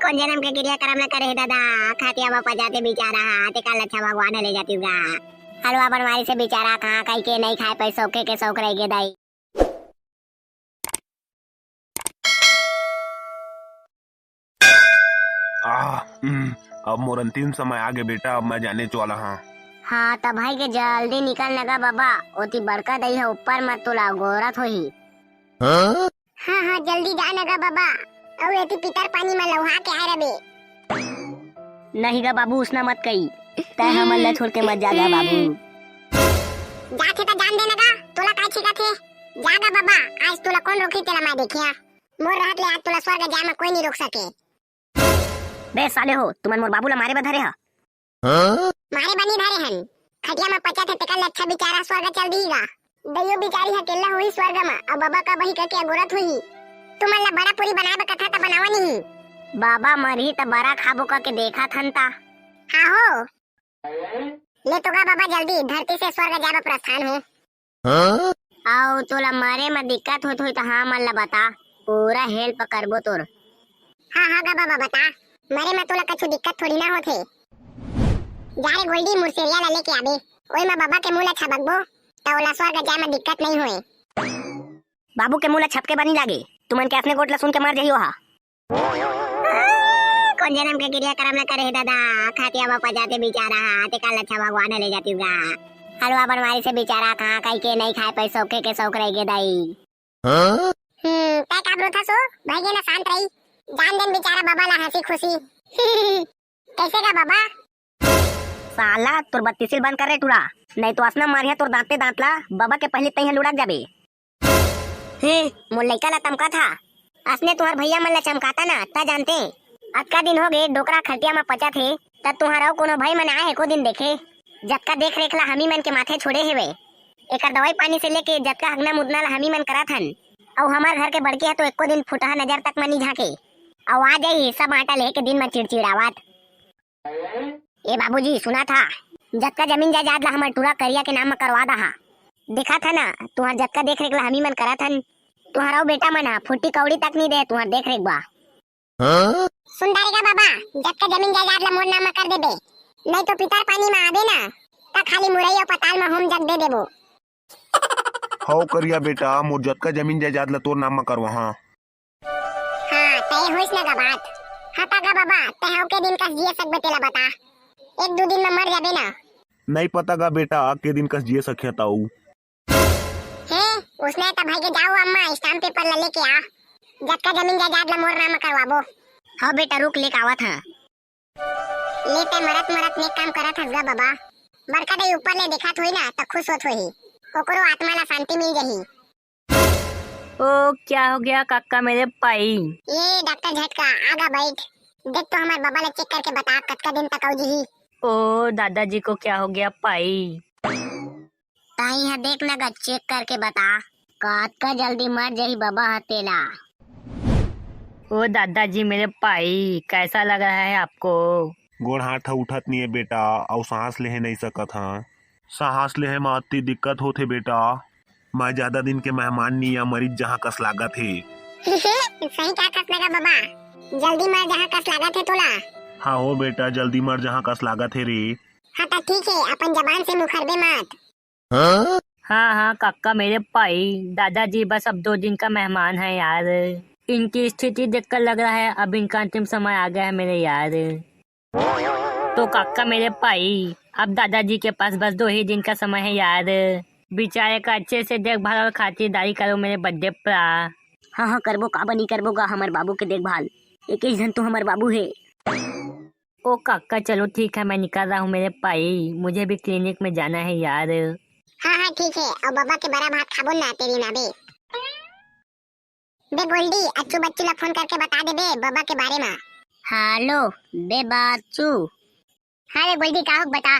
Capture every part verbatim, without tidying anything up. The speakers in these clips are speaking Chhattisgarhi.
कोन जनम के किरिया करम ला करे हे दादा, खटिया म पचाथे बिचारा हा, तेकर ला अच्छा भगवान ह ले जातिस गा। हलवा बनवारी से बिचारा कहाँ कहि के नहीं खाए पाई, सौखे के सौख रह गे दाई। आह, उम, अब मोर अंतिम समय आगे बेटा, अब मैं जानेच वाला हाँ। हाँ, त भाई के जल्दी निकल न गा बाबा, ओती बड़का दई ह ऊपर म तोला गोरत होही। हाँ? हाँ, हाँ, जल्दी जा न गा बाबा, अउ एती पितर पानी म लहुआ के आए रबे। नहीं गा बाबू, उसना मत कही, तै हमन ला छोड़ के मत जा गा बाबू। जाथे त जान दे न गा, तोला काय छिकाथे? जा गा बाबा, आज तोला कोन रोकही तेला मैं देखिया। मोर रहत ले आज तोला स्वर्ग जाए म कोई नहीं रोक सके। बे साले हो, तुमन मोर बाबू ला मारे बर धरे हा? मारे बर नहीं धरे हन, खटिया म पचत हे तेकर ले अच्छा बिचारा स्वर्ग चल दिही गा। दइयो बिचारी ह अकेल्ला होही स्वर्ग म, अउ बाबा का बही कके अगोरत होही। तुमन ला बड़ा पूरी बनाए बर कथा त बनावा नहीं। बाबा मरही त बरा खाबो कके देखत हन ता। हाँ हो। ले तो गा बाबा जल्दी धरती से स्वर्ग जाए बर प्रस्थान हो। हाँ? अउ तोला मरे म दिक्कत होत होई त हमन ला बता, पूरा help करबो तोर। हाँ, हाँ गा बाबा बता, मरे म तोला कछु दिक्कत थोड़ी ना होथे। जा रे गोल्डी मुरसेरिया ला लेके आबे, ओई म बाबा के मुंह ला छबकबो, त ओला स्वर्ग जाए म दिक्कत नहीं होए। बाबू के मुंह ला छपके बर नहीं लागे, तुमन के असने गोठ ला सुन के मर जही ओहा। कोन जनम के किरिया करम ला करे हे दादा, खटिया म पचाथे बिचारा हा, तेकर ला अच्छा भगवान ह ले जातिस गा। हलवा बनवारी से बिचारा कहाँ कहि के नहीं खाए पाई, सौखे के सौख रह गे दाई। हम्म, तै का ब्रोथा सो, भाई ना शांत रही, जान देन बिचारा बाबा ला हंसी खुशी। कैसे गा बाबा? साला तोर बत्तीसिल बंद कर रे टूरा, नहीं तो असना मारिया तोर दांते दांत ला, बाबा के पहले तैं ह लुढ़क जाबे। हे, मोर लइका ला तमकाथा। असने तुंहर भइया मन ला चमकाता ना, त जानते। अतका दिन होगे, डोकरा खटिया म पचत हे, त तुंहर अउ कोनो भई मन आए हे को दिन देखे? जतका देख रेख ला हमी मन के माथे छोड़े हेवे। एकर दवाई पानी से लेके जतका हगना मुदना ला हमी मन करत हन। अउ हमर घर के बड़की ह तो एको दिन फुटहा नजर तक म नी झांके। अउ आ जाई सब आटा लेके दिन म चिड़चिड़ावत। ए बाबूजी, सुना था, जतका जमीन जायदाद ला हमर टूरा करिया के नाम म करवा दहा। देखा था ना, तुंहर जतका देख रेख ला हमी मन करत हन, तुंहर अउ बेटा मन ह फुट्टी कौड़ी तक नी दे तुंहर देख रेख बा। सुन डारेगा बाबा, जतका जमीन जायदाद ला मोर नाम म कर देबे, नहीं तो पितर पानी म आबे ना, त खाली मुरई अउ पताल म होम जग दे देबो। हव करिया बेटा, मोर जतका जमीन जायदाद ला तोर नाम म करवाहा। हाँ, तय होइस ना गा बात। हाँ, ता गा बाबा, तय हव के दिन कस जिए सकबे तेला बता। एक दू दिन म मर जाबे ना। नहीं पता गा बेटा, के दिन कस जिए सकिया ताऊ। हे, उसने त भाई के जाओ अम्मा, stamp paper ला लेके आ। जतका जमीन जायदाद ला मोर नाम करवाबो। हाँ बेटा, रुक, लेके आवत हाँ। ले तय मरत मरत नेक काम करत हस गा बाबा। बड़का दाई ऊपर ले देखत होई ना, त खुश होत होही। ओकरो आत्मा ला शांति मिल जाही। ओ, क्या हो गया काका मेरे भाई? ये डॉक्टर झटका, आगा बैठ। देख तो हमारे बाबा ला check करके बता, कतका दिन तक अउ जीही? ओ, दादाजी को क्या हो गया भाई? ताई हा देख ना गा, check करके बता, कतका जल्दी मर जाही बाबा हा तेला। ओ दादाजी मेरे भाई, कैसा लग रहा है आपको? गोड़ हाथ ह उठत नहीं है बेटा, अउ सांस लेहे नहीं सकत हा। सांस लेहे म अति दिक्कत होथे बेटा। मैं ज्यादा दिन के मेहमान नी या, मरीज जहाँ कस लागत हे। सही का कस लगा बाबा, जल्दी मर जहाँ कस लागत हे तोला। हाँ हो बेटा, जल्दी मर जहाँ कस लागत हे रे। हाँ त ठीक हे, अपन जबान से मुखरबे मत। हाँ हाँ काका मेरे भाई, दादाजी बस अब दो दिन का मेहमान है यार। इनकी स्थिति देखकर लग रहा है अब इनका अंतिम समय आ गया है मेरे यार। तो काका मेरे भाई, अब दादाजी के पास बस दो ही दिन का समय है यार। बेचारे का अच्छे से देखभाल और खातिरदारी करो मेरे बड्डे भरा। हाँ हाँ करबो, काबर नहीं करबो गा हमर बाबू के देखभाल। एक ही झन तो हमर बाबू है। ओ काका चलो ठीक है, मैं निकल रहा हूँ मेरे भाई, मुझे भी clinic में जाना है यार। हाँ हाँ ठीक है, अउ बाबा के बरा भात खाबो ना तेरी ना बे। बे गोल्डी, अच्छू बच्चू ला फोन करके बता देबे बाबा के बारे मा। हेलो, बे बाचू। हाँ बे गोल्डी, का हो बता।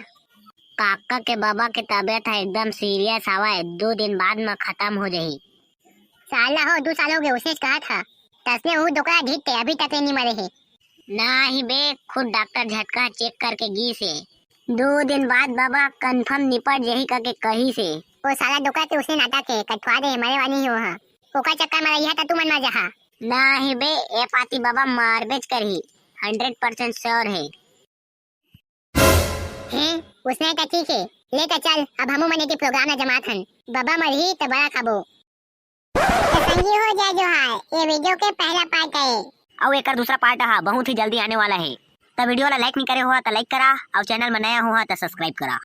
काका के बाबा के तबीयत ह एकदम serious हवय, दू दिन बाद म खतम हो जाही। साला हो, दू साल हो गए, उसेच कहत ह। तसने ऊ डोकरा ढीठ ते अभी तक ले नी मरे हे। नाही बे, खुद डॉक्टर झटका check करके गीस हे। दू दिन बाद बाबा confirm निपट जही कके कहिस हे। ओ साला डोकरा के उसने नाटक हे, कठवा दे, मरे वाली ही ओहा। ओकर चक्कर म रहिहा त तुमन मर जाहा। नाही बे, ए पाती बाबा मारबेच करही। हंड्रेड परसेंट श्योर हे। हैं, उसने त ठीक हे। ले त चल, अब हमू मन एती प्रोग्राम ला जमात हन। बबा मरही त बड़ा खाबो। त संगी हो, जय जोहार, ये वीडियो के पहला पार्ट हे। अउ एकर दूसरा पार्ट हा बहुत ही जल्दी आने वाला हे। त वीडियो ला लाइक नहीं करे हो त लाइक करा, अउ चैनल में नया हो त सब्सक्राइब करा।